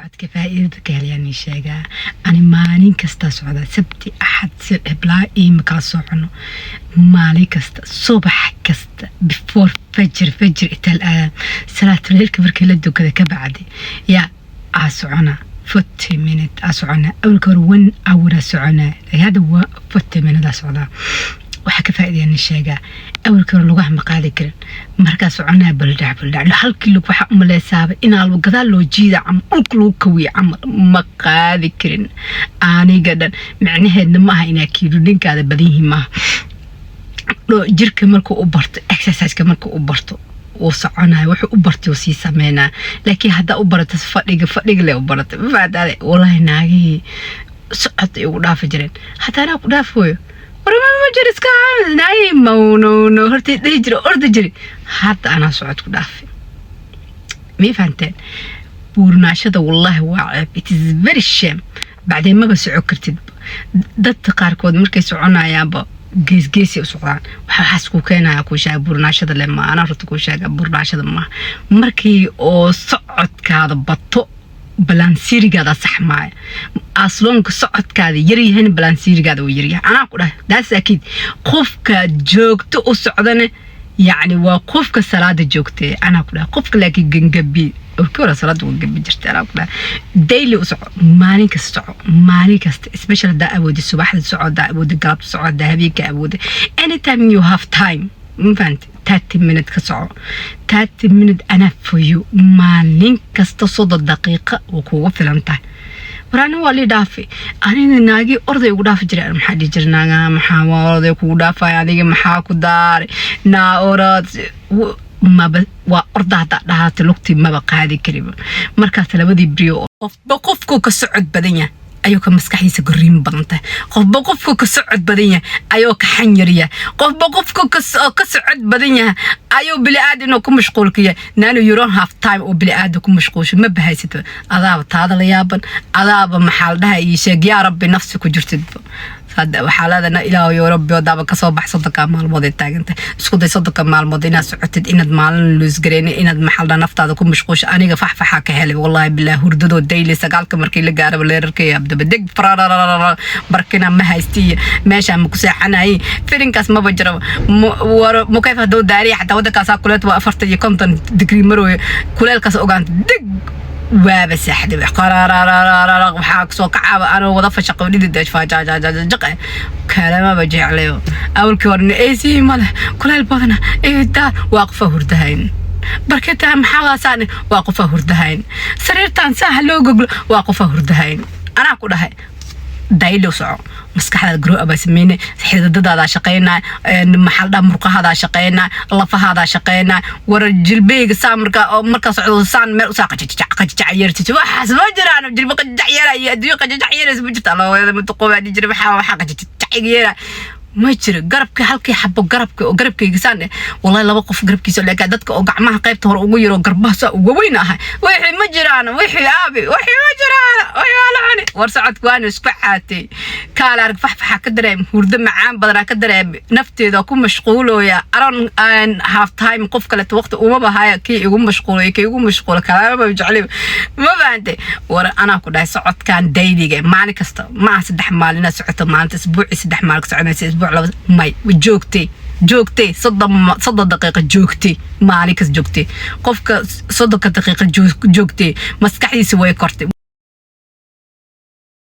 Socodka faa'iidada ka helayaan ii sheegaa. Ani maalin kasta socdaa, Sabti, Axad, si heblaa iima kala socono. Maalin kasta, subax kasta, before fajr, fajr itaal aadaan, salaatuleylka markii la dukada ka bacdi yaa aa soconaa, 40 minute aa soconaa. Awalka hore 1 hour aa soconaa, laakiin hadda waa 40 minute aa socdaa. Waxaa ka faa'iidayaan sheegaa. Awalka hore lugaha ma qaadi karin. Markaa soconaa, baldhac baldhac, halkii lug waxaa umaleysaaba inaa gadaal loo jiida camal, dhulka lagu kawiya camal, ma qaadi karin aniga dhan. Micnaheedna maaha inaa kiilooyinkaada badan yihiin, maaha. Jirka markuu u barto exerciseka, markuu u barto, wuu soconayo, wuxuu u bartay uu sii sameynaa. Laakiin haddaa u barata fadhiga, fadhiga le u baratay, ma fahantaade? Wallaahi naagihii socod ay ugu dhaafi jireen, hataa anaa ku dhaafoyo. Warma ma jiro, iska naagihii mawno hortay dhihi jira, ordi jiri, hadda anaa socod ku dhaafay. Mii fahanteen? Buurnaashada wallaahi waa ceeb, it is very shame. Bacdeen maba soco kartid. Dadka qaarkood markay soconayaanba geesgeesay u socdaan. Waxaas kuu keenaya kuu sheega buurnaashada le ma anaa runta kuu sheega, buurnaashada maaha. Markii oo socodkaada bato, balaansiirigaada sax maaya. Asloonka socodkaada yaryahan, balaansiirigaada uu yaryahay. Anaa ku dhahay, daas akiid. Qofka joogto u socdane, yacni waa qofka salaada joogtee. Anaa ku dhahay, qofka laakiin gangabi ka hore salaada waa gabi jirta. Anaa ku dhahay, daily u soco, maalin kasta soco, maalin kasta, especially haddaa awoodi subaxda soco, haddaa awoodi galabta soco, haddaa habeenka awoodi, anytime you have time, ma fahanti? 30 minute ka soco, 30 minute enough for you. Maalin kasta 30 daqiiqa waa kugu filan tahay. War ani waa lii dhaafay. Aniga naagii orday ugu dhaafi jiray, maxaa dhihi jiray? Naaga maxaa waa orday kugu dhaafay? Adiga maxaa ku daaray? Naa orod maba waa orda haddaa dhahaata, lugtii maba qaadi kariba. Markaas labadii beriyo, qofba qofkuu ka socod badan yahay ayuu ka maskaxdiisa goriin badan tahay. Qofba qofku ka socod badan yahay ayuu ka xanyar yahay. Qofba qofku ka socod badan yahay ayuu bili-aadan ku mashquulka yahay. Nano, you don't have time oo bili-aadan ku mashquulsho ma bahaysato. Adaaba taada la yaaban, adaaba maxaa la dhaha ii sheeg, yaa Rabbi, nafsi ku jirtidba. Hadda waxaa leedahay, Ilaahu yo Rabbi, hadaaba kasoo bax. 30-ka maalmood ay taagantahay, isku day 30-ka maalmood inaad socotid, inaad maalin luusgareyni, inaad maxaa la dhaha naftaada ku mashquusho. Aniga faxfaxaa ka helay, wallahi bilah. Hurdadoo daily 9-ka markii la gaaraba, leerarkay abdaba deg farararara, barkina ma haystiyo, meeshaa ma ku seexanayay, filinkaas maba jiro. Mukayf hadduu daariya, xataa waddankaasaa kuleet waa 40 iyo 50 digrii marooyo, kuleelkaas ogaanta deg waaba seexday. Qararararara, waxaa kasoo kacaaba anoo wada fashaqo, dhidid fajajajajaqa kalamaba jeclayo. Awalkii horena AC male, kuleel badana daar, waa qofa hurdahayn. Barkintaa maxaa waasaan, waa qofa hurdahayn. Sariirtan saaha loo goglo, waa qofa hurdahayn. Anaa ku dhahay, daylow soco, maskaxdaada grow up baa sameyne, xididadaadaa shaqeynaa, maxaa la dhaha, murqahadaa shaqeynaa, lafahaadaa shaqeynaa. War jilbeyga saa markaa oo markaa socdo, saan meel usaa qajajac qajajac yeertid, waxaas ma jiraan. Jilba qajajac yeera iyo adduunyo qajajac yeeraysa ma jirta. Alla matuqoobaa dhihi jira, waxaa qajajac iga yeera ma jiro. Garabka halkii xabo garabka oo garabkayga saan eh, wallahi laba qof garabkiisa leekaa, dadka oo gacmaha qaybta hore ugu yaro, garbaha saa uga weyn ahay. Wixii ma jiraan, wixii aabi, wixii ma jiraan, wixii waa la cuni. War socodka waana isku caatay, kaala arag, faxfaxa ka dareem, hurdo macaan badanaa ka dareem, nafteeda ku mashquulooya. Aron half time qof kaleto waqti uma bahaya, kii igu mashquulayo, kii igu mashquula kalaamaba jeclay, ma fahantay? War anaa ku dhahay, socodkan dailyga, maalin kasta maaha 3 maalin inaad socoto maalinta, isbuucii 3 maalin ka soconaysa, isbuuc laba may, joogtay, joogtay, 30 daqiiqa joogtay, maalin kas joogtay. Qofka 30-ka daqiiqa joogtay, maskaxdiisa way kortay.